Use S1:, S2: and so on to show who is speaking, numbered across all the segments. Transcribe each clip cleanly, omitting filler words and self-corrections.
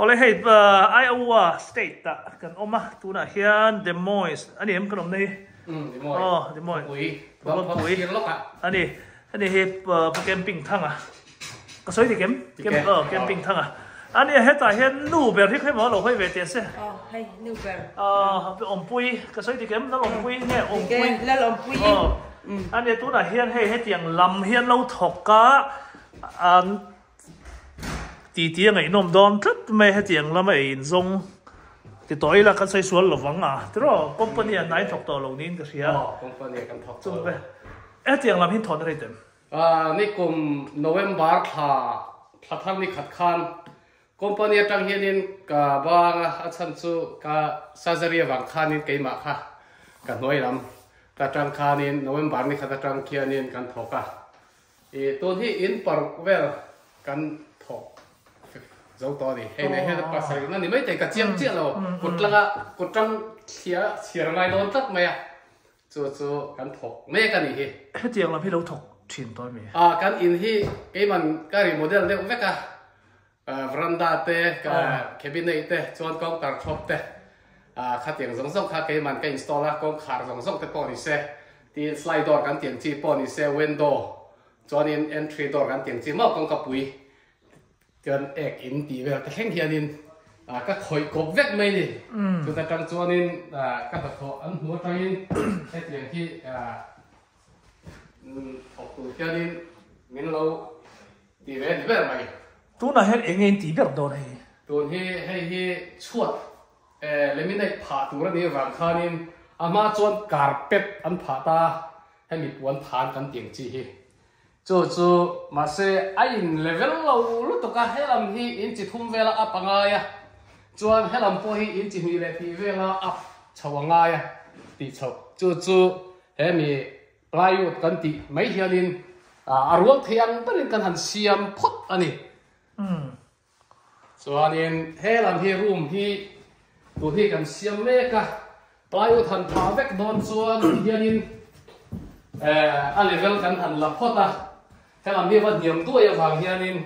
S1: Awle hei Iowa state ah kan awm a, tunah hian Des Moines a ni em kan awmna hi?
S2: Umm Des Moines.
S1: Aw Des Moines.
S2: Khawpui, Khawpui sir lawk ah.
S1: A ni, a ni hi Pu Camping Thanga. Ka sawi dik em?
S2: Dik e.
S1: Aw Camping Thanga. A ni hetah hian nu ber hi khawimaw a lo hawi ve teh se.
S3: Aw hei nu ber.
S1: Aw Awmpui, ka sawi dik em? Lal Awmpui nge Awmpui?
S3: Dik e, Lal Awmpui.
S1: Aw a ni tunah hian hei hetiang lam hi an lo thawk a, an Titi a ngaihnawm dawn tlat mai hetiang lama ei inzawng ti tawh ila kan sawi sual lovang a tiraw company ah hnai thawk tawh lo niin ka hria.
S2: Aw company ah kan thawk tawh lo.
S1: Hetiang lam hi thawhna rei tem.
S2: Nikum November thla thla thar ni khat khan company atang hianin ka bang a, a chhan chu ka surgery avang khanin keimah kha ka hnuai lam ka tang khanin November ni khat atang khianin kan thawk a. I tun hi in paruk vel kan thawk zo tawh a ni. Hei nei hian pasarih na ni mai thei ka chiang chiah lo. Kut tlanga kut tang thliah chhiar a ngai dawn tlat mai a. Chu chu kan thawk mek a nih hi.
S1: Hetiang lam hi lo thawk thin tawh a mi?
S2: A kan in hi keiman ka remodel deuh vek a. Veranda te, ka cabinet te, chuan counter top te khatiang zawng zawng kha keiman ka install a, kawngkhar zawng zawng te pawh ni se, tin slide door kan tiang chi pawh ni se, window chuanin entry door kan tiang chi maw kawngka pui chuan ek in tih vel te thleng hianin ka khawih kawp vek mai ni. Chuta tang chuanin ka hnathawh an hmu atangin hetiang hi thawk tur hianin min lo Ti ve ni ber mai.
S1: Tunah hian eng nge in tih ber dawn hei?
S2: Tun hi hei hi chhuat laminate phah tur a nih avang khanin a hma chuan carpet an phah ta a, hemi puan than kan tih ang chi hi. Chu chu mahse a in level lo lutuk a, helam hi in chi thum vela up a ngai a, chuan helam pawh hi in chi hnih leh tih vela up chho a ngai a tih chhoh. Chu chu hemi Plywood kan tih mai hianin a rual thei ang berin kan han siam phawt a ni. Chuanin he lam hi room hi tun hi kan siam mek a, plywood han phah vek dawn chuan ti hianin a level kan han la phawt a, he lam hi va hniam duai avang hianin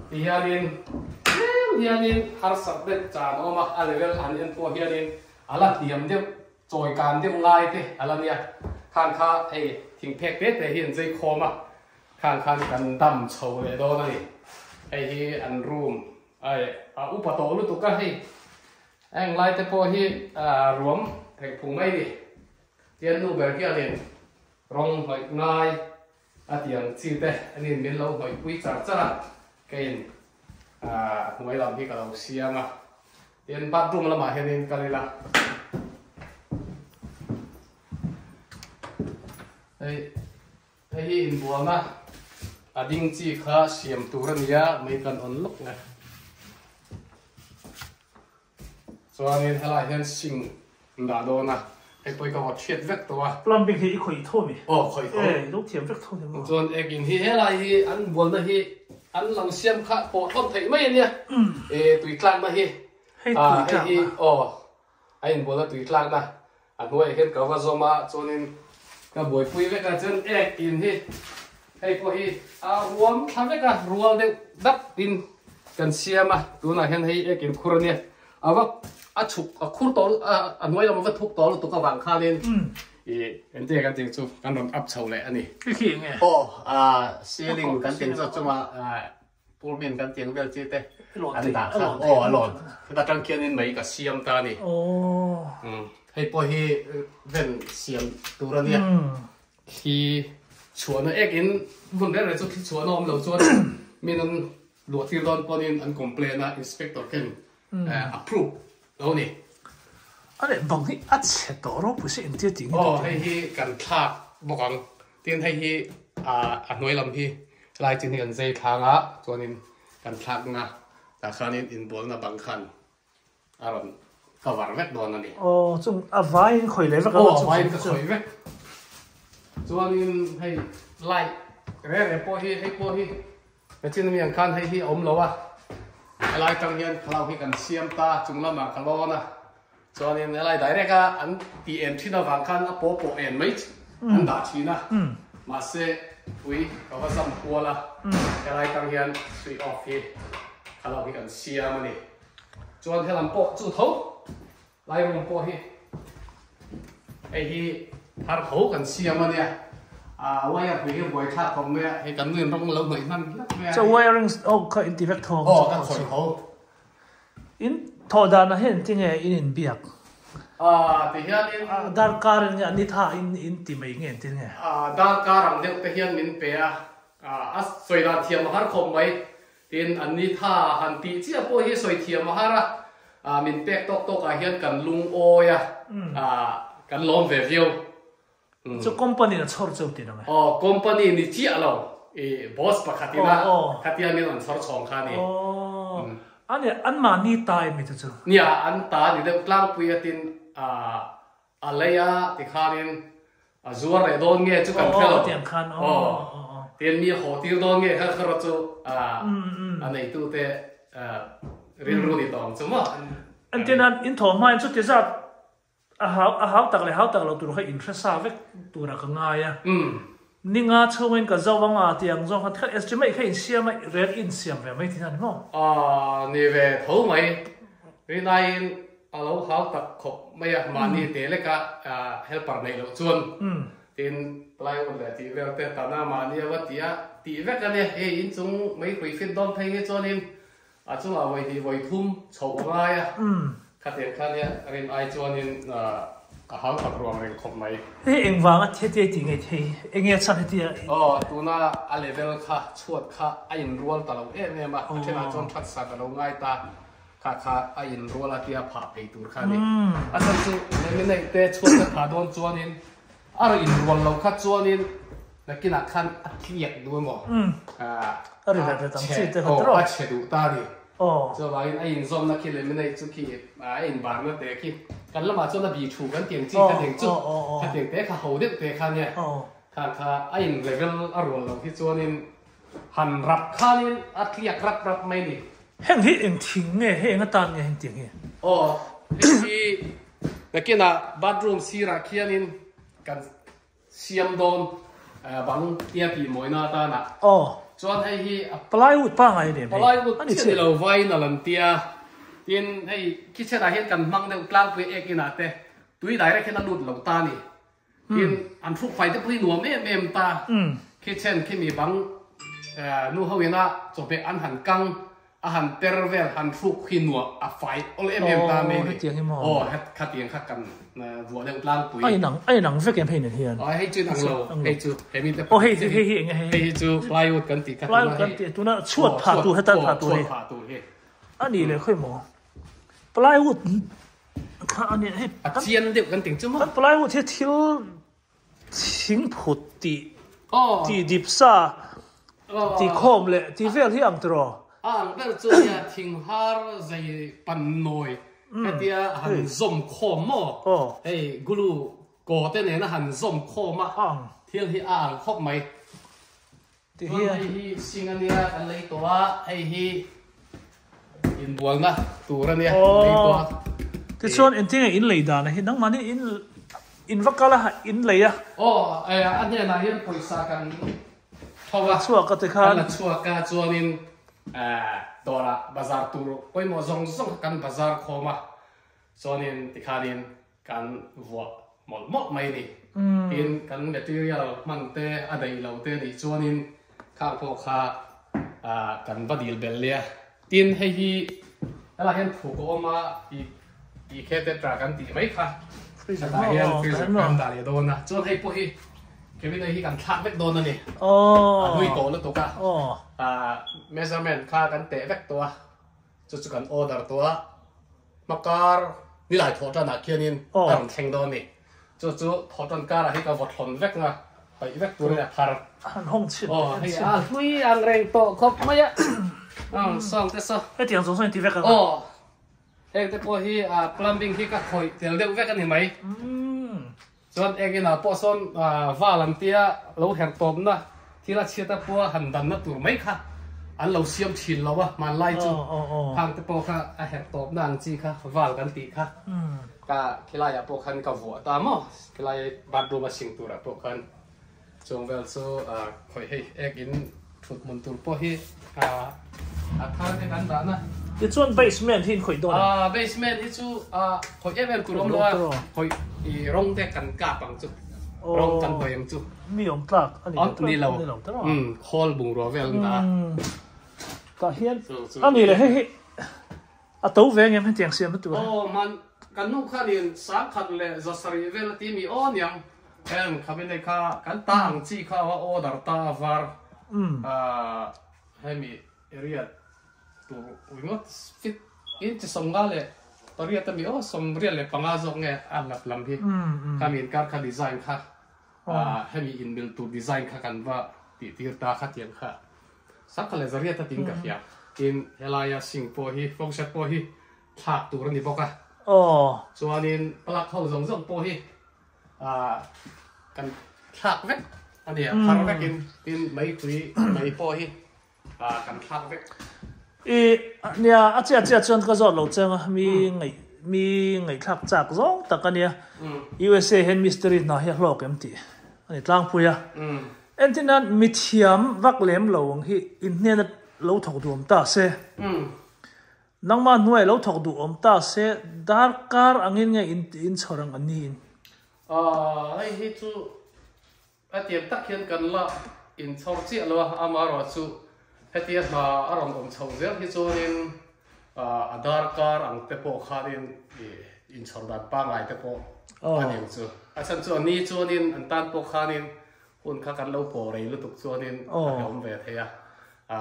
S2: ti hianin tlem hianin harsat deuh chan a awm a, a level han en pawh hianin a la hniam deuh Chawi kan deuh ngai te a la nia, khang kha hei thingphek te te hi an zei khawm a, khang khan kan dam chho leh dawn a ni. Hei hi an room ai a upa tawh lutuk a hei, heng lai te pawh hi ruam thei phung mai ni. Tian nu ber hianin rawng hnawih ngai a ti ang chi te anin min lo hnawih pui char char a, keiin hnuai lam hi ka lo siam a. Tin, bathroom lamah hianin kal ila. Hei, hei hi inbualna a ding chi kha siam tur a ni a, mei kan on lawk nge. Chuanin helaiah hian sink an dah dawn a, hei pawh hi ka vawt hriat vek tawh a.
S1: Plumbing hi i khawih tho a mi?
S2: Aw, khawih tho.
S1: E, i lo thiam vek tho ni maw?
S2: Chuan ek in hi helai hi an bualna hi an lo siam kha pawh thlawm theih mai a nia. E, tui tlakna hi.
S1: Hei tui tlakna.
S2: Hei hi, aw, a inbualna tui tlakna. A hnuaiah hian ka va zawm a, chuanin ka buaipui vek a, chuan ek in hi hei pawh hi a ruam thla vek a, rual deuh dap in kan siam a, tunah hian hei ek in khur a nia, a va a chhuk a khur tawh a hnuai lam a va thuk tawh lutuk avang khanin i engtin nge kan tih chu kan rawn up chho leh a ni.
S1: Khi khi eng nge?
S2: Aw, ceiling kan tih chu chungah Purmin kan tiang vel chi te an dah kha aw a lawn heta tang khianin mei ka siam ta a ni hei pawh hi ven siam tur a nia thli chhuahna ek in hmun reng reng chu thli chhuahna awm lo chuan min an luah tir dawn pawhin an complain a inspector khen approve lo ni.
S1: A leh bang hi a chhe tawh ropui se engtia tih nge
S2: aw hei hi kan thlak bawk ang Tin hei hi a hnuai lam hi helai chin hi kan zei thlang a, chuanin kan thlakna tah khanin inbualna bang khan a rawn cover vek dawn a ni.
S1: Aw chung a vaiin khawi leh vek a?
S2: Aw a vaiin ka khawi vek. Chuanin hei light reng reng pawh hi hei pawh hi Nachin ami ang khan hei hi a awm lo a, helai tang hian thlau hi kan siam ta chung lamah ka lawn a, Chuanin helai direct a an tih en thin avang khan a paw pawh en mai an dah thin a, mahse ui ka va zam kual a, helai tang hian switch off hi kha lo hi kan siam a ni. Chuan helam pawh chu tho lai room pawh hi hei hi thar tho kan siam a nia ah wire pui hi buai thlak khawp mai a hei kan nuin rawng lo hnawih hman hlak mai a.
S1: Chuan wiring ho kha in ti vek tho ang
S2: Aw ka khawih tho.
S1: In thawh danah hian engtin nge in inbiak?
S2: Ah ti hianin.
S1: Darkar in nge a ni tha in in ti mai nge engtin nge?
S2: Ah darkar ang deuh te hian min pe a, ah a sawi dan thiam a har khawp mai. Tin, an ni tha han tih chiah pawh hi sawi thiam a har a, ah min pek tawk tawk ah hian kan lungawi a, ah kan lawm ve viau.
S1: Chu company a chhawr cheu tih nang e?
S2: Aw, company ni chiah lo, i boss pakhat ina khatia min rawn chhawr chhawng kha a ni.
S1: Aw, a ni, anmahni ta em mi te chu?
S2: Nia, an ta ni deuh tlangpui a tin, ah a lei a tikhanin a zuar leh dawn nge chu kan hre lo. Aw, tin mi haw tir dawn nge kha kha chu a neitute rilru ni tawh ang chu maw?
S1: Entirnan, in thawh hmain chuti zat A hau a hau tak leh hau tak lo tur kha in hre sa vek turah ka ngai a. Ninga chhungin ka zo anga tih ang zawng khan kha estimate kha in siam a, rel in siam ve mai thin a ni maw?
S2: Aw ni ve tho mai. Rinaiin a lo hau tak khawp mai a, mahni te leka helper neih loh chuan tin plywood leh tih vel te tana mahni a va ti a, tih vek a nia. Hei inchung mei hrui fit dawn phei hi chuanin A chungah vawi hnih vawi thum chhoh a ngai a, khatiang khan hian rin ai chuanin a hau tak ruang reng khawp mai.
S1: Hei engvang a hetia tih ngei thei, enge a chhan hetia?
S2: Aw, tuna a level kha chhuat kha a inrual ta lo em em a, a thenah chuan that sat a lo ngai ta, kha kha a inrual a tia phah phei tur kha a ni. A chhan chu laminate te chhuat te phah dawn chuanin A rawn inrual lo kha chuanin nakinah khan a tliak duh emaw
S1: A ri ret ret ang chi te kha tawh.
S2: A chhe duh ta a ni. Chuvangin a inzawmna khi lemonade chu khi a inbarna te khi kan lamah chuan a bi thu kan tiang chi kha tiang chu kha tiang te kha ho deuh te kha nia kha kha a in level a rual lo hi chuanin han rap khanin a tliak rap rap mai a ni.
S1: Heng hi eng thing nge hei eng atan nge heng tiang hi?
S2: Aw hei hi Nakinah bathroom sirah khianin kan siam dawn bang tia tih mawina atana.
S1: Aw.
S2: Chuan hei hi a.
S1: Plywood pangai a ni em hei?
S2: Plywood chiah ni lo vinyl an tia. Tin hei kitchen ah hian kan hmang deuh tlangpui ek inah te tui direct hian a lut lo ta a ni. Tin an hruk fai te pawh hi nuam em em ta. Kitchen khi mi bang nu ho ina chawhmeh an han kang A han per vel han hruk hi nuah a fai awl em em ta mai ni. Aw khatiang kha kan vuah deuh tlangpui.
S1: A inang a inang vek em hei nen hian.
S2: Aw hei chu inang lo hei chu he mi te
S1: Aw hei hei hi eng nge hei.
S2: Hei hi chu plywood kan tih kha
S1: plywood kan tih tuna chhuat phah tur heta phah tur hi.
S2: Chhuat phah tur hi.
S1: A nih leh khawi maw plywood kha a nia hei.
S2: A chian deuh kan ting chu maw.
S1: Kan plywood hi thil Thing phut tih tih dip sa tih khawm leh tih vel hi ang tiraw?
S2: A ang ber chu nia thing har zei pan nawi hetia han zawm khawm maw? Hei glue kaw te nena han zawm khawm a thil hi a ang khawp mai. Chuan hei hi sing a nia kan lei tawh a, hei hi inbualna tur a nia kan lei tawh a.
S1: Tichuan engtin nge in lei dan a hi nangmahni in in va kal a in lei a.
S2: Aw a hnenah hian pawisa kan tho a.
S1: Chhuak a tikhan.
S2: Kan la chhuak a chuanin dawrah bazar tur pawimawh zawng zawng kha kan bazar khawm a chuanin tikhanin Kan vuah mawlh mawlh mai a ni. Tin, kan material hman te a daih lo te nih chuanin khang pawh kha kan va dil belh lia. Tin, hei hi helaiah hian phuk a awm a, i khe te tra kan tih mai kha. Hetah hian freezer kan dah leh dawn a. Chuan hei pawh hi cabinet hi kan thlak vek dawn a ni. A hlui tawh lutuk a. Measurement kha kan teh vek tawh a. Chu chu kan order tawh a. Hmakar nilai thawh tanah khianin a rawn thleng dawn a ni. Chu chu thawh tan karah hi ka vaw thlawn vek nga, paih vek turin a thar.
S1: Han hawng chhin.
S2: Aw hei a hlui ang reng tawh khawp mai a. Ang sawng te saw.
S1: Hetiang zawng zawng in ti vek ang.
S2: Aw heng te pawh hi a plumbing hi ka khawih tel deuh vek a ni mai. Chuan eng inah pawh sawn val an tia lo herh tawpna thil a chhiat a pua han danna tur mai kha an lo siam thin lo a, hmanlai chu khang te pawh kha a herh tawpna ang chi kha val kan tih kha ka khilaiah pawh khan ka vuah ta maw, khilai bathroom a sing turah pawh khan chung vel chu khawih hei ek in thut hmun tur pawh hi a thar te kan dahna.
S1: Tichuan basement hi in khawih dawn em?
S2: Ah basement hi chu ah khawih em em tur awm lo a, khawih i rawng te kan kap ang chu, rawng kan hnawih ang chu.
S1: Mi awm tlak a ni lo
S2: ni lo, umm khawl bungrua vel an dah a.
S1: Tah hian a ni le hei hi a to ve ngem hetiang siam na tur.
S2: Aw hman kan nu khanin 1700 vel a ti mi aw niang heng cabinet kha kan ta ang chi kha a order ta a var ah hemi area tur ringawt fit inch 58 ami aw 95 zawk nge a hlat lam hi khami inkar kha design kha hemi inmil tur design kha kan va tih tir ta kha tiang kha 1100 a ting ka hria tin helaia sink pawh hi faucet pawh hi thlak tur a ni bawk a chuanin plug ho zawng zawng pawh hi kan thlak vek a ni a thar vekin tin meipui mei pawh hi kan thlak vek.
S1: I nia a chiah chiah chuan ka zawt lo cheng a mi ngaih mi ngaihthlak chak zawng tak a nia USA hian mystery hna hi a hlawk em tih a ni tlangpui a entirnan mithiam vak lem lo ang hi inhnena lo thawk duh awm ta se nangmah hnuai lo thawk duh awm ta se darkar angin nge in chhawr ang an niin.
S2: Hei hi chu A tiang tak hian kan la inchhawr chiah lo a, amaherawh chu hetia hna a rawn awm chho zel hi chuanin a darkar ang te pawh khanin inchhawr dan pangngai te pawh a ni ang chu. A chhan chu a ni chuanin an tan pawh khanin hun kha kan lo pawh rei lutuk chuanin a hlauhawm ve thei a.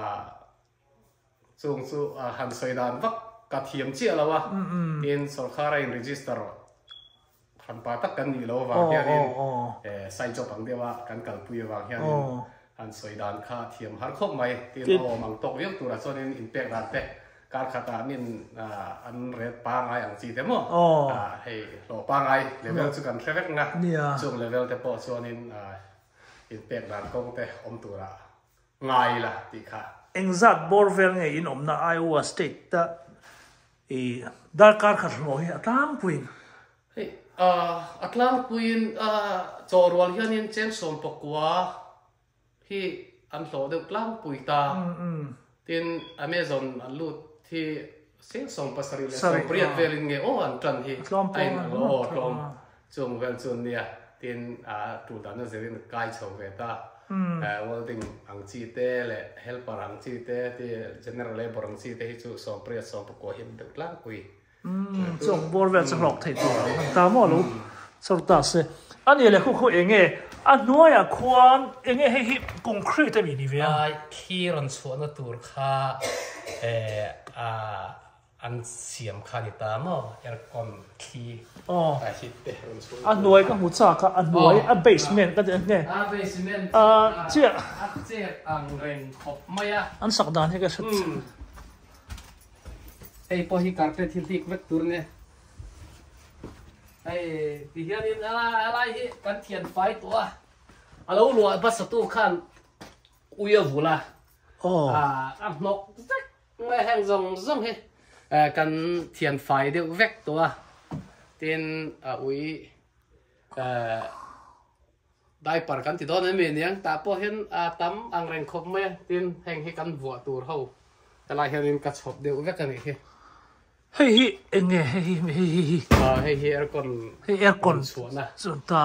S2: Chung chu han sawi dan vak ka thiam chiah lo a, tin sorkar a in register han pa tak kan nih lo avang hianin side job ang deuh a kan kalpui avang hianin han sawi dan kha thiam har khawp mai. Tin a awm ang tawk viau turah chuanin inpek dan te kar khatah min an ret pangai ang chi te maw hei hlawh pangai level chu kan hre vek nga chung level te pawh chuanin inpek dan kawng te awm turah ngai la tih kha.
S1: Engzat bawr vel nge in awmna Iowa state a i darkar khat hlawh hi a tlangpuiin?
S2: Hei a tlangpuiin chaw rual hianin cheng 19 hi an hlawh deuh tlangpui ta. Tin Amazon an lut hi cheng 78 leh 80 velin nge aw an tan hi a in ang lo aw tlawm Chung vel chu nia tin a tul dan a zirin kai chho ve ta. Welding ang chi te leh helper ang chi te ti general labour ang chi te hi chu 18 19 hi an deuh tlangpui.
S1: Chung bawr vel chu hlawk thei tur ang an ta maw lo chho ta se. A nih leh khu khu enge a hnuaiah khuan enge hei hi concrete ami ni ve a?
S2: Ai thli rawn chhuahna tur kha a An siam kha ni ta maw aircon thli a hit te rawn chhuak.
S1: A hnuai ka hmu chak a, a hnuai a basement ka ti a nge.
S2: A basement chu a chet ang reng khawp mai a.
S1: An sak dan hi ka hre chiah.
S2: Hei pawh hi carpet hi hlik vek tur nia. Hei ti hianin a lai hi kan thian fai tawh a, a lo luah hmasa tu khan ui a vul a, a hnawk vek. Nge heng zawng zawng hi kan thian fai deuh vek tawh a, tin a ui diaper kan ti dawn em ni aniang tah pawh hian a tam ang reng khawp mai a, tin heng hi kan vuah tur ho helai hianin ka chhawp deuh vek a nih hi.
S1: Hei hi eng nge hei hi hei hi hi.
S2: Hei hi aircon
S1: hei aircon
S2: chhuahna
S1: chuan ta.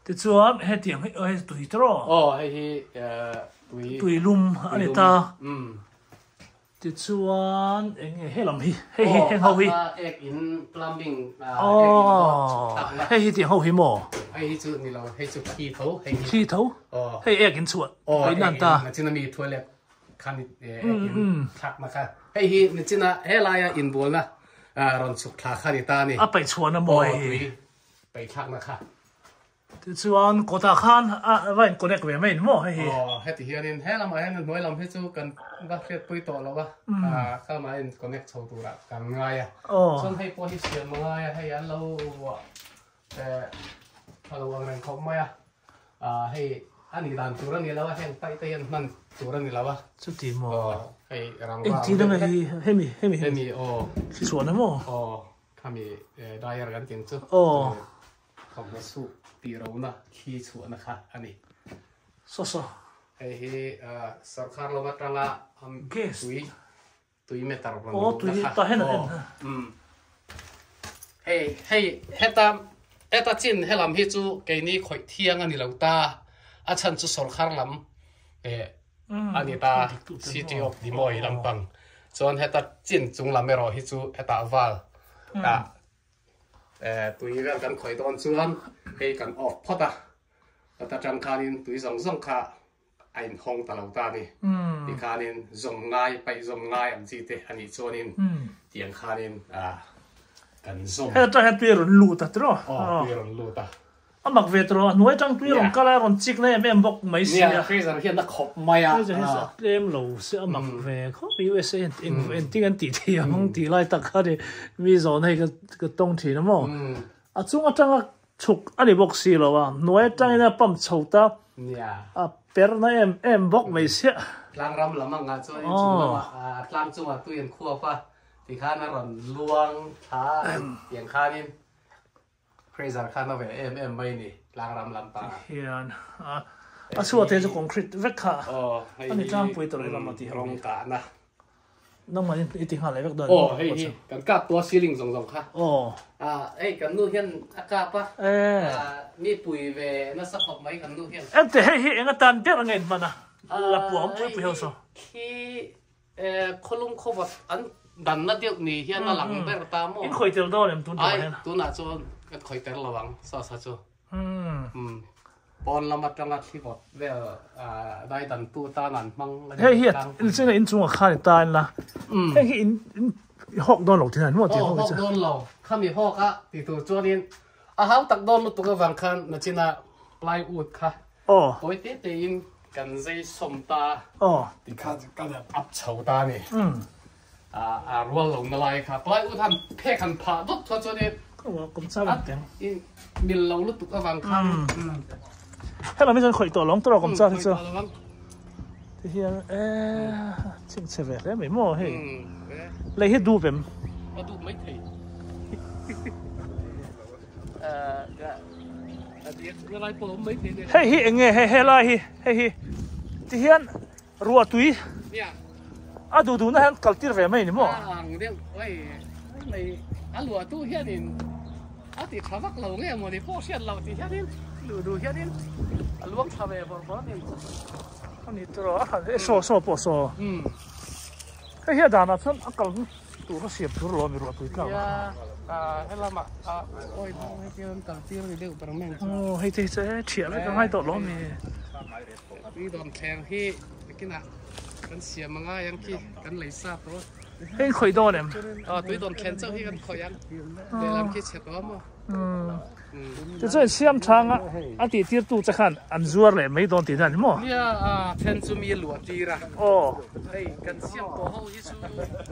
S1: Tichuan hetiang hi hei tui te rawh.
S2: Aw hei hi tui.
S1: Tui lum a ni ta. Tichuan eng nge helam hi hei hi heng ho hi.
S2: Ek in plumbing ek in
S1: dawt hei hi tih ho hi maw.
S2: Hei hi chu ni lo hei chu khi tho hei hi.
S1: Khi tho. Hei ek in chhuah.
S2: Aw ek in nachin ami toilet khan ek in thlak na kha. Hei hi nachina helaia inbualna rawn chhuk thla kha ni ta a ni.
S1: A paih chhuahna maw hei hi.
S2: Paithlakna kha.
S1: Tichuan kawtah khan a va in connect ve mai in maw hei hi.
S2: Aw heti hianin he lamah hian hnuai lam hi chu kan va hriatpui tawh lo a, kha lamah in connect chho turah kan ngai a. Chuan hei pawh hi siam a ngai a, hei an lo vuah a lo ang reng khawp mai a, hei a nih dan tur a ni lo a, heng paih te hian hman tur a ni lo a.
S1: Chuti maw?
S2: Hei rangva
S1: ang deuh hlek. Hemi hemi
S2: hemi aw.
S1: Thlichhuahna maw?
S2: Aw. Khami dryer kan tih ang chu thawmhnaw suk tih rona thli chhuahna kha a ni.
S1: Saw saw.
S2: Hei hi sorkar lam atanga tui Tui meter rawn
S1: Aw tui
S2: luhna kha.
S1: tah hian an en
S2: Aw umm hei hei heta heta chin helam hi chu keini khawih thiang a ni lo ta a chhan chu sawrkhar lam eh a ni ta city of Dimoy lampang chuan heta chin chung lam erawh hi chu hetah val ah eh tui vel kan khawih dawn chuan hei kan off phawt a heta tang khanin tui zawng zawng kha a inhawng ta lo ta a ni. Tikhanin zawm ngai, paih zawm ngai ang chi te a nih chuanin tiang khanin kan zawm.
S1: Heta tang hian tui a rawn lut a tiraw?
S2: Aw, tui a rawn lut a.
S1: A mak ve tiraw? A hnuai tang tui a rawn kal a, a rawn chik na em em bawk mai si a.
S2: Nia, freezer hian a khawp mai a.
S1: Freezer hi a tlem lo se a mak ve khawp mai. USA hian engtin an tih thei ang tih lai tak kha ni mi zawhna hi ka tawng thin a maw? A chung atanga Chhuk a ni bawk si lo a, hnuai atangin a pump chho ta, a per na em em bawk mai siah.
S2: Tlangram lam ang ah chuan in chung lamah tlang chungah tui an khuap a, tikhan a rawn luang thla a, tiang khanin pressure khan a ve em em mai ni tlangram lampangah.
S1: Tihian a chhuah te chu concrete vek kha a ni tlangpui tawrh ila maw tih ho
S2: Rawng kahna
S1: Nangmah in i ti nghal leh vek dawn
S2: Aw hei hi kan kap tua ceiling zawng zawng kha.
S1: Aw.
S2: Ah hei kan nu hian a kap a. Ah mi pui ve nasa khawp mai kan nu hian.
S1: Ente hei hi eng atan ber a nge in hman a? La puam pui pui ho saw.
S2: Khi khawlum khawvat an danna deuh ni hian a lang ber ta maw?
S1: In khawi tel dawn em tun tumah hian?
S2: Ai tunah chuan kan khawi tel lo ang sa sa chu. Umm pawn lam atanga thli vawt vel dai dan tu tan an hmang a ni
S1: Hei hi china in chungah khan i tan la hei hi in i hawk dawn lo thin a ni maw tih
S2: hawk hawk dawn lo khami hawk a ti tur chuanin a hau tak dawn lutuk avang khan nachina plywood kha tawi te te in kan zai sawm ta ti kha kan up chho ta a ni A rual lo na lai kha plywood han phek han phah dawt chuan chuanin a mil lo lutuk avang khan
S1: Helam hi chuan khawih tawh lo ang tawrh a kawmchar hi chu ti hian chhingchhe ve hle mai maw hei lei hi dup em?
S2: A dup mai thei
S1: Hei hi eng nge hei helai hi hei hi ti hian Ruah tui a duh duhna hian kal tir ve mai ni maw?
S2: A ang deuh oi mai a luah tu hianin a ti tha vak lo nge maw ni pawh hriat loh tih hianin luh duh hianin a luang tha ve bawrh bawrh a ni.
S1: A ni tur a han e saw saw pawh saw hei hi a danah chuan a kal tur a siam tur lo a mi ruah tui tlak
S2: a kha. Helama a awi hei hian kal tir ni deuh ber mai ang chu.
S1: Aw hei te hi chu e thiah vek a ngai tawh lo mi.
S2: Tui dawn thleng hi nakinah kan siam a ngai ang khi kan lei sa tawh a.
S1: Hei khawih dawn em?
S2: Aw tui dawn thlen chauh hi kan khawih ang. Lehlam khi chhe tawh a maw?
S1: Tichuan siam thang a a tih tir tu che khan an zuar leh mai dawn tihna a ni maw?
S2: Nia a then chu mi a luah tir a.
S1: Aw.
S2: Hei kan siam tawh ho hi chu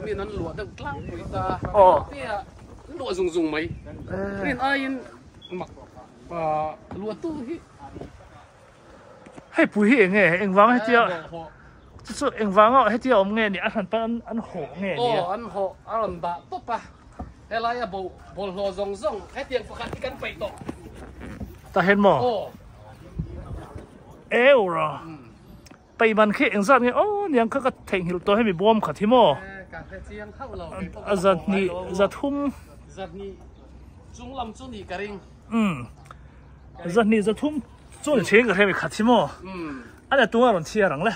S2: min an luah deuh tlangpui ta.
S1: Aw.
S2: Nia luah zung zung mai. Rin aiin mak luah tu hi.
S1: Hei pui hi eng nge engvang hetia chu chu engvanga hetia awm nge ni a hran pan an hawh nge ni a.
S2: Aw an hawh a rawn dah tawp a helai a bo bawlhhlawh zawng zawng hetiang pakhat hi kan paih tawh.
S1: Tah hian maw?
S2: Aw.
S1: Eura paih man khi engzat nge aw niang kha ka theihnghilh tawh hemi bawm khat hi maw?
S2: Ka hre chiang hauh lo kei pawh
S1: A zahnih zathum.
S2: Zahnih chung lam chu nih ka ring.
S1: Umm zahnih zathum chu ni thin ka hre mi khat hi maw a ni tunga rawn thiar ang le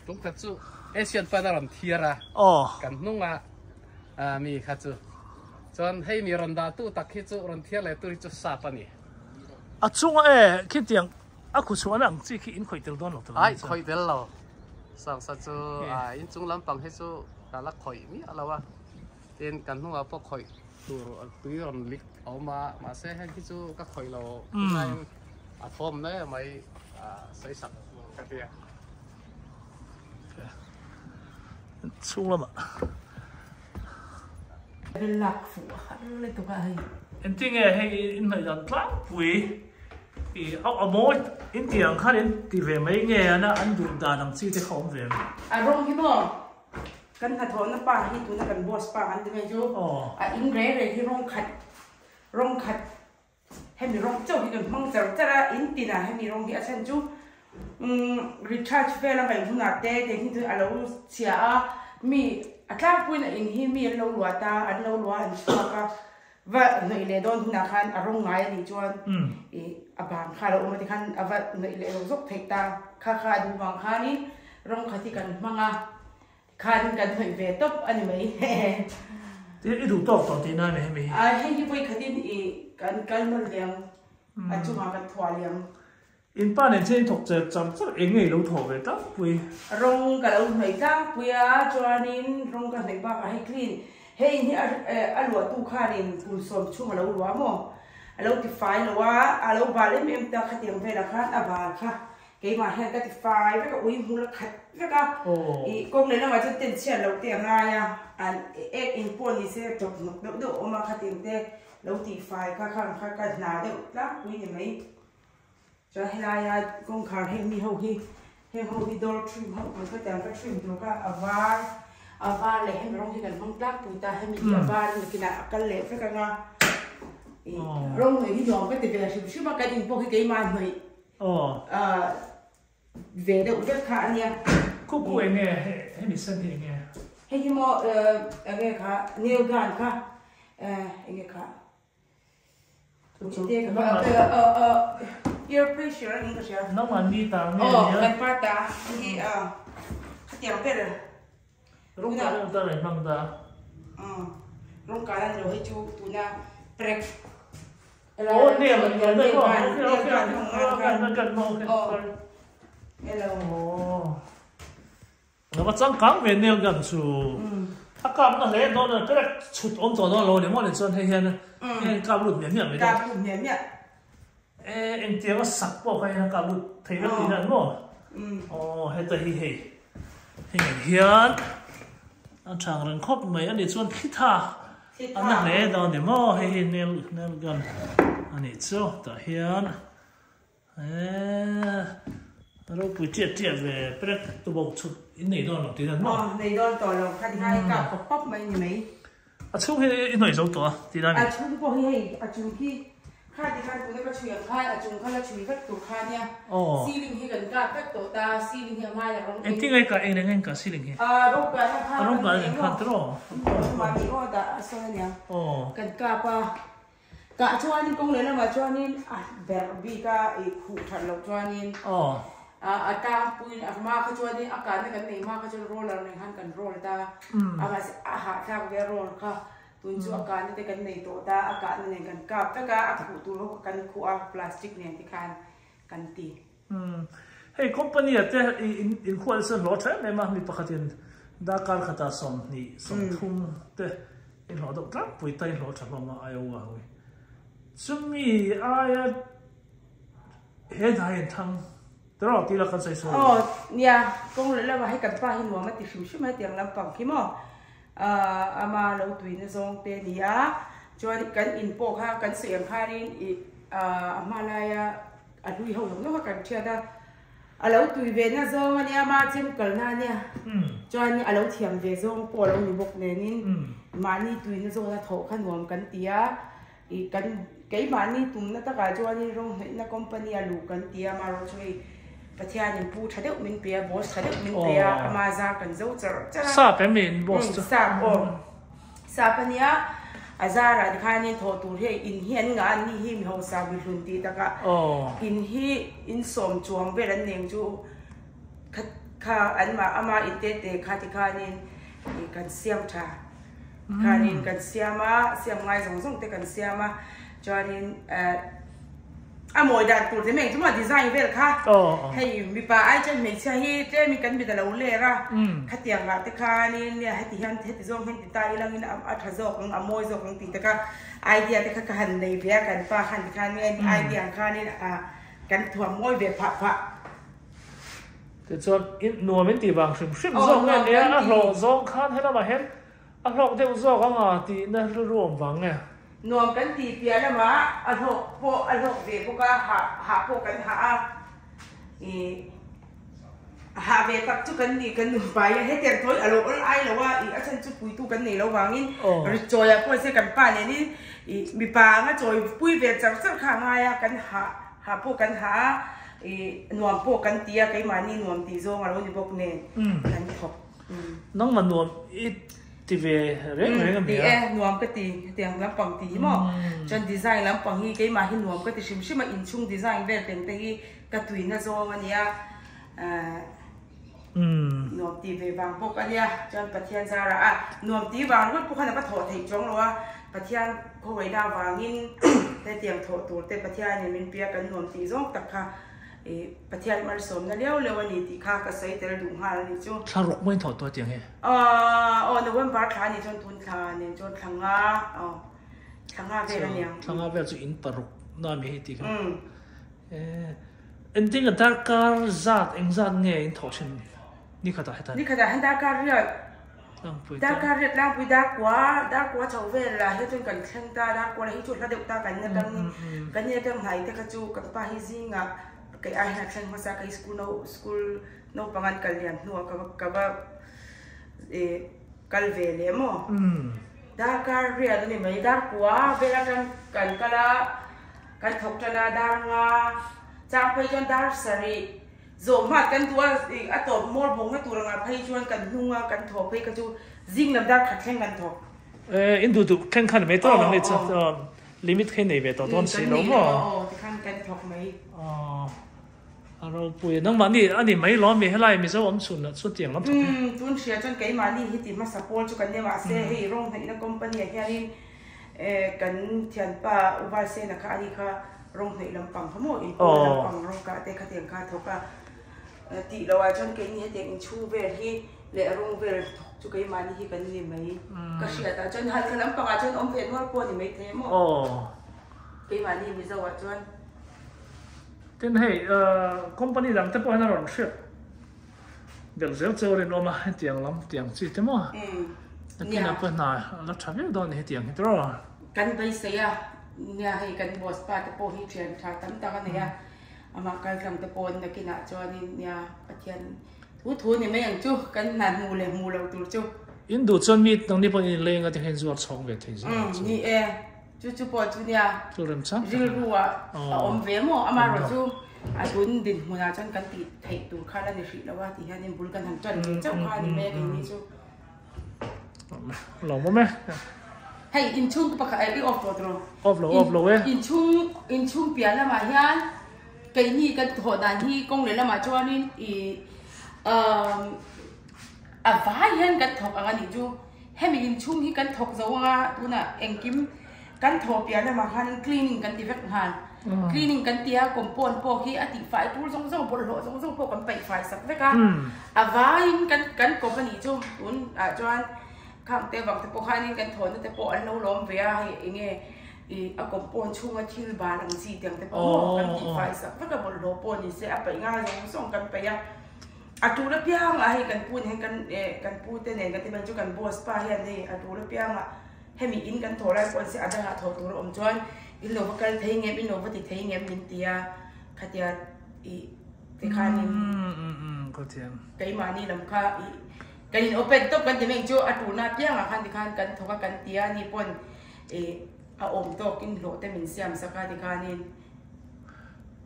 S2: tung khat chu Asian pan a rawn thiar a
S1: aw
S2: kan hnunga mi kha chu chuan hei mi rawn dah tu tak hi chu rawn thiar leh tur hi chu sap a ni
S1: a chunga e khitiang a khu chhuahna ang chi khi in khawih tel dawn lo tel
S2: ai khawih tel lo sang sa chu in chung lampang hi chu ka la khawih miah lo a Tin, kan hnungah pawh khawih tur tui rawn lik a awm a, mahse heng hi chu ka khawih lo tunlaiin a thawm mai mai sawi sak ka ti a.
S1: Chhung lamah.
S3: Lak fuh a har lutuk a hei.
S1: Engtinge hei in hnaih dan tlangpui i a mawi in tih ang khan in ti ve mai nge a an duh dan ang chi te kha awm ve em?
S3: A rawng hi maw? Kan hnathawhna pa hi tuna kan boss pa kan ti mai chu a in rei rei hi rawng khat rawng khat hemi rawng chauh hi kan hmang char char a in tinah hemi rawng hi a chhan chu umm recharge vel a ngaih hunah te te hi chu a lo chhia a. Mi a tlangpuiin a in hi mi an lo luah ta, an lo luah an chhuak a, va hnawih leh dawn hunah khan a rawng ngai a nih chuan ih a bang kha a lo awm a tikhan a va hnawih leh lo zawk theih ta. Kha kha a duh vang khanin rawng khat hi kan hmang a, tikhan kan hnawih ve tawp a ni mai.
S1: Tin, i duh tawk tawh tihna a ni hemi hi?
S3: Hei hi vawikhatin ih kan kal nawn liang, a chungah kan thuah liang.
S1: In pa nen chian i thawk che char char eng nge i lo thawh ve tlangpui?
S3: Rawng ka lo hnawih tlangpui a, chuanin rawng ka hnawih bakah hei clean hei in hi a luahtu khanin kum sawm chhung a lo luah maw? A lo tifai lo a, a lo bal em em ta khatiang velah khan a bal kha keimah hian ka tifai vek a, ui hmul a khat vek a, ih kawng leh lamah chuan tent chhiat loh te a ngai a, an ek in pawh ni se tawp hnawk deuh deuh a awm a khatiang te lo tifai kha khang kha ka hna deuh tlangpui ni mai. Chuan helaia kawngkhar heng mi ho hi heng ho hi door trim ho tur ka tiang ka trim tur kha a var a var leh hemi rawng hi kan hmang tlangpui ta hemi hi a var in nakinah a kal leh vek anga ih rawng hnawih hi nuam ka ti ve hrim hrim a kan in pawh hi keimah hnawih ah ve deuh vek kha a nia.
S1: Khu khu eng nge hemi sen hi eng nge?
S3: Hei hi maw eng nge kha nail gun kha eng nge kha. Ear pressure a ni ka hria.
S1: Nangmah ni ta nge nia?
S3: Aw kan pa ta hi khatiang ber.
S1: Rawng ka deuh ta reng hmang ta.
S3: Rawng ka lan lo hei chu tuna prek.
S1: Oh nail nail nail gun gun gun okay sorry.
S3: Hello.
S1: Oh. Lo va changkang ve nail gun chu a kap na hle dawn a perek chhut awm tawh dawn lo a ni maw ni chuan hei hian hei kap lut miah miah mai
S3: dawn. Kap lut miah miah.
S1: E engtiang a sak pawh kha hian a kap lut thei vek tihna an maw? Aw heta hi hei hei ngei hian a chang reng khawp mai a nih chuan thli tha a na hle dawn a ni maw hei hi nail nail gun a nih chu tah hian. Eee ropui tiat tiat ve prek tu bawk chhut in nei dawn lo tih dan maw?
S3: Aw nei dawn tawh lo kha ti khai kap pawp pawp mai ni mai.
S1: A chhung hi i hnawih zo tawh a tih dan
S3: A chhung pawh hi hei a chung hi kha ti khan tuna ka chhui ang khan a chung kha la chhui vek tur kha nia ceiling hi kan kap vek tawh ta ceiling hi a hmai a rawng
S1: eng. Engtin nge ka eng reng eng ka ceiling hi?
S3: A rawng kalna khan
S1: A rawng kalna khan tiraw?
S3: Mahni aw dah a sawn a nia. Kan kap a. Tah chuanin kawng leh lamah chuanin a berh bik a ih khuh that loh chuanin a tlangpuiin a hma kha chuanin a kahna kan neih hma kha chuan roller nen khan kan roll ta a mahse a hahthlak ve a roll kha tun chu a kahna te kan nei tawh ta a kahna nen kan kap vek a a khuh tur ho kha kan khuh a plastic nen te khan kan ti.
S1: Hei company ah te in khual chu hlawh tha em em a mi pakhatin darkar khatah 20 30 te in hlawh deuh tlangpui ta in hlawh tha hlawm a Iowa ho hi. Chumi aia he hna hi an thang tiraw tih la kan sawi sawi.
S3: Aw nia kawng leh lamah hei kan pa hi nuam a ti hrim hrim a hetiang lampang khi maw ama lo tuina zawng te a ni a chuan kan in pawh kha kan sawi ang khanin ih a hma laia A hlui ho zawng zawng kha kan hriat a, a lo tui ve na zawng a nia, ma chem kalna a nia, chuan a lo thiam ve zawng pawh a lo ni bawk nenin mahni tuina zawn a thawh kha nuam kan ti a, ih kan keimahni tumna takah chuanin rawng hnawihna company a luh kan ti a, amaherawh chu hei Pathianin pu tha deuh min pe a, boss tha deuh min pe a, ama zar kan zo char char a.
S1: Sap em ni boss chu?
S3: Sap aw. Sap a nia, a zarah tikhanin thawh tur hi in hi an ngah a, ni hi mi hausa bi hlun tih takah in hi in sawm chuang vel an neng chu kha kha an mah ama in te te kha tikhanin kan siam tha khanin kan siam a, siam ngai zawng zawng te kan siam a chuanin A mawi dan tur te meng chu maw design vel kha hei mipa ai chuan hmeichhia hi tlem in kan mit a lo ler a khatiang ah te khanin nia heti hian heti zawng hian ti ta ilangin a tha zawk ang a mawi zawk ang tih te kha idea te kha ka han nei ve a kan pa khan tikhan idea ang khanin a kan thuam mawi ve phah phah.
S1: Tichuan nuam in tih vang hrim hrim zawk nge nia a hlawh zawng khan helamah hian A hlawk deuh zawk ang a tihna rilru awm vang nge?
S3: Nuam kan tih piah lamah a hlawk pawh a hlawk ve bawk a, hah hah pawh kan hah a, ih hah ve tak chu kan ni kan nupai a, hetiang thawi a lo awl ai lo a, ih a chhan chu puitu kan nei lo vangin ri chawi ah pawh se kan pa nenin ih mipa anga chawi pui ve char char kha a ngai a, kan hah hah pawh kan hah a, ih nuam pawh kan ti a, keimahni nuam tih zawng a lo ni bawk nen kan thawk.
S1: Nangmah nuam i ti ve reng reng a mi a?
S3: Ti e, nuam ka ti. Hetiang lampang tih hi maw? Chuan design lampang hi keimah hi nuam ka ti hrim hrim a, inchhung design vel teng te hi ka tuina zawng a nia. Nuam ti ve vang bawk a nia. Chuan Pathian zarah a nuam ti vang ringawt pawh khan a va thawh theih chuang lo a, Pathian khawngaihna avangin hetiang thawh tur te Pathianin min pia kan nuam tih zawng tak kha I Pathian malsawmna leu leu a ni tih kha ka sawi tel duh nghal a nih chu.
S1: Thla ruk mai thawh tawh tiang hi.
S3: Aw November thla a nih chuan tun thla nen chuan thla nga aw thla nga vel a niang.
S1: Thla nga vel chu in paruk na mi hei tih kha. Engtin a darkar zat eng zat nge in thawh thin ni khatah hetah.
S3: Ni khatah hian darkar riat Darkar riat tlangpui darkua darkua chho vel ah hian chuan kan thleng ta darkua lah hi chu hla deuh ta kan in atang kan in atang hnai te kha chu kan pa hi zingah kei ai hian a thleng hmasa kei school no school naupang an kal lian hnuah ka va ka va ih kal ve leh maw darkar riat a ni mai darkua vel atang kan kal a kan thawk tan a dar nga chang phei chuan dar sarih. Zawh hmat kan duh a, a tawp mawr bawkna tur angah phei chuan kan hnung a, kan thawh phei kha chu zing lam dar khat thleng kan thawk.
S1: E, in duh duh thleng khan mai tawh ang ni chu limit kha i nei ve tawh dawn si lo maw?
S3: Aw, tikhan kan thawk mai.
S1: Aw, a ropui a, nangmah ni a ni mai lo ami helai Mizo awm chhun lah chu tiang lam thawk hi.
S3: Umm, tun hria chuan keimahni hi ti hmasa pawl chu kan nia mahse hei rawng hnaihna company ah hianin kan thianpa U Valsena kha ani kha Rawng hnaih lampang kha maw in pawl lampang rawng kah te khatiang kha a thawk a, tih loh ah chuan keini hetiang inchhung vel hi leh rawng vel thawk chu keimahni hi kan ni mai ka hriat ah chuan halkha lampang ah chuan awm ve nual pawh a ni mai thei a maw keimahni Mizo ah chuan.
S1: Tin hei company dang te pawh hian a rawn hriat belh zel cheu rinawm a hetiang lam tiang chi te maw nakinah pawh hna a la tha viau dawn a ni hetiang hi tiraw.
S3: Kan beisei a. Nia hei kan boss pa te pawh hi thian tha tam tak a nei a, amah kaltlang te pawh nakinah chuanin nia Pathian thu thu ni mai ang chu kan hna hmu leh hmu lo tur chu.
S1: In duh chuan mi nangni pawhin in leng a ti hian zuar chhawng ve thei zel ang
S3: chu. Ni e, chu chu pawh chu nia
S1: Chu rem chang
S3: tak a. Rilru ah a awm ve maw amaherawh chu a tun dinhmunah chuan kan tih theih tur kha la ni hrih lo a ti hianin bul kan han tan ve chauh kha a ni mai a keini chu.
S1: Lo mawm e.
S3: Hei inchhung pakhat i off tawh tawh.
S1: Off lo off lo e.
S3: Inchhung inchhung piah lamah hian keini kan thawh dan hi kawng leh lamah chuanin i um a vai hian kan thawk ang a nih chu. Hemi inchhung hi kan thawk zo anga tunah engkim kan thawh piah lamah khanin cleaning kan ti vek nghal. Cleaning kan ti a, compound pawh khi a tihfai tur zawng zawng, bawlhhlawh zawng zawng pawh kan paihfai sak vek a. A vaiin kan kan kawp a nih chu tun ah chuan khang te vang te pawh khanin kan thawhna te pawh an lo lawm ve a, hei eng nge ih a compound chhunga thil bal ang chi tiang te pawh maw kan tihfai sak vek a, bawlhhlawh pawh ni se a paih ngai zawng zawng kan paih a. A tul apiang ah hei kan pu nen kan eh kan pu te nen kan ti mai chu kan boss pa hian hei a tul apiang ah Hemi in kan thawh lai pawh an se a dangah thawh tur a awm chuan in lo va kal thei ngem, in lo va ti thei ngem min ti a, khatia ih tikhanin keimahni lam kha ih kan in open tawp kan ti mai ang chu a tulna apiangah khan tikhan kan thawk a kan ti a ni pawn ih a awm tawkin hlawh te min siam sak a tikhanin.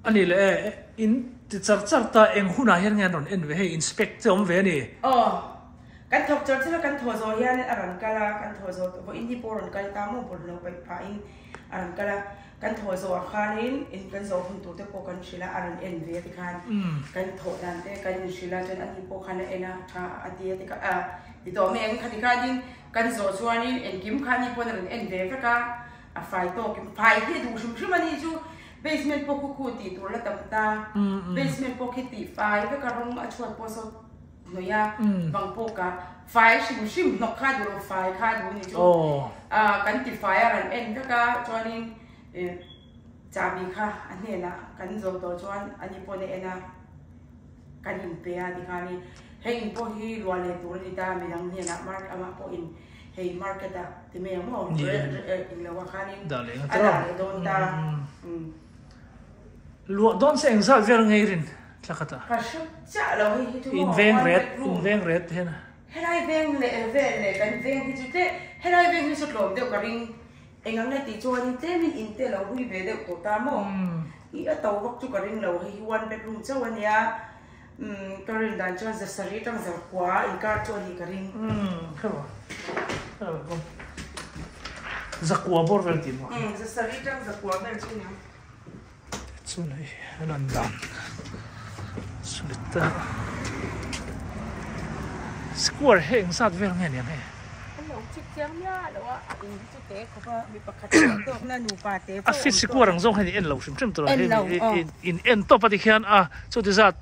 S1: A ni leh e, in ti char char ta eng hunah hian nge an rawn en ve hei inspect che awm ve a ni.
S3: Aw. Kan thawk char char a, kan thaw zawh hian a rawn kal a, kan thaw zawh tawh pawh in hi pawh a rawn kal ta maw bawlhhlawh paih phahin a rawn kal a, kan thaw zawh ah khanin in kan zawh hun tur te pawh kan hrilh a, a rawn en ve a tikhan kan thawh dan te kan inhrilh a, chuan ani pawh khan a en a, tha a ti a tikha ah ti tawh mai ang kha tikhanin kan zawh chuanin engkim kha ani pawn a rawn en ve vek a, a fai tawk in fai hi a duh hrim hrim a ni chu basement pawh khu khu tih tur la tam ta, basement pawh khi tih fai vek a rawng a chhuat pawh saw. Hnawih a, bang pawh ka fai hrim hrim hnawk kha duh lo fai kha duh ni chu kan ti fai a rawn en vek a chuanin chahbi kha a hnenah kan zawh tawh chuan ani pawh a en a kan inpe a tikhanin hei in pawh hi luah leh tur a ni ta midang hnenah mark amah pawhin hei market ah ti mai ang maw in lo ah khanin a dah leh dawn ta.
S1: Luah dawn se engzat vel ngei rin thla khat a.
S3: Ka hre chiah lo hei hi chu maw
S1: In veng ret, in veng ret hian a.
S3: Helai veng leh vel leh kan veng hi chu tle helai veng hi chu tlawm deuh ka ring. Eng ang nge tih chuanin tlemin in te lo hui ve deuh tawh ta maw. I a to vak chu ka ring lo hei hi one bedroom chauh a nia. Umm ka rin dan chuan 700 tang 900 inkar chu a nih ka ring.
S1: Umm kha maw 900 bawr vel tih maw?
S3: Umm 700 tang 900 vel chu a ni ang.
S1: Chuan hei a lan dan chu ni ta square hi eng zat vel nge niang hei?
S3: An lo chik chiang miah lo a, a in hi chu te khawp a mi pakhat tih tawkna nupa te pawh
S1: A fit square ang zawng hian i en lo hrim hrim tur a hei in en tawp a tikhian a chuti zat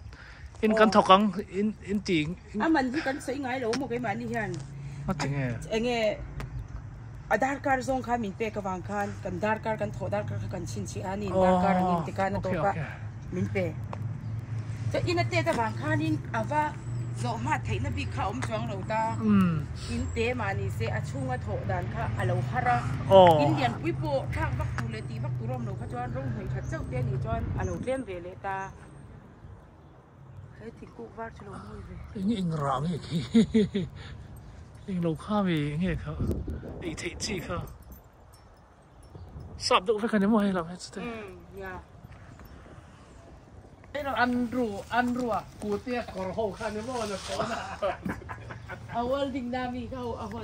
S1: in kan thawk ang in in ti
S3: A man hi kan sawi ngai lo maw keimahni hian
S1: a ti nge?
S3: Enge a darkar zawng kha min pek avang khan kan darkar kan thawh darkar kha kan chhinchhiah a ni darkar ang in tikhan a tawp a min pe. Chuan in a tet avang khanin a va zawh hma theihna bik kha a awm chuang lo ta. In te mah ni se a chhunga thawh dan kha a lo har a. In lianpui pawh thlak vak tur leh tih vak tur a awm lo kha chuan rawng hnaih that chauh te a nih chuan a lo tlem ve leh ta. He thingkuk var chu lo mawi ve.
S1: Eng eng rah nge khi eng lo kha mi nge kha ei theih chi kha sap deuh vek a ni maw hei lam hi chute.
S3: Umm nia.
S2: An ru an rua kutia kawr ho kha ni maw na sawn a.
S3: A welding na mi kha a hawn.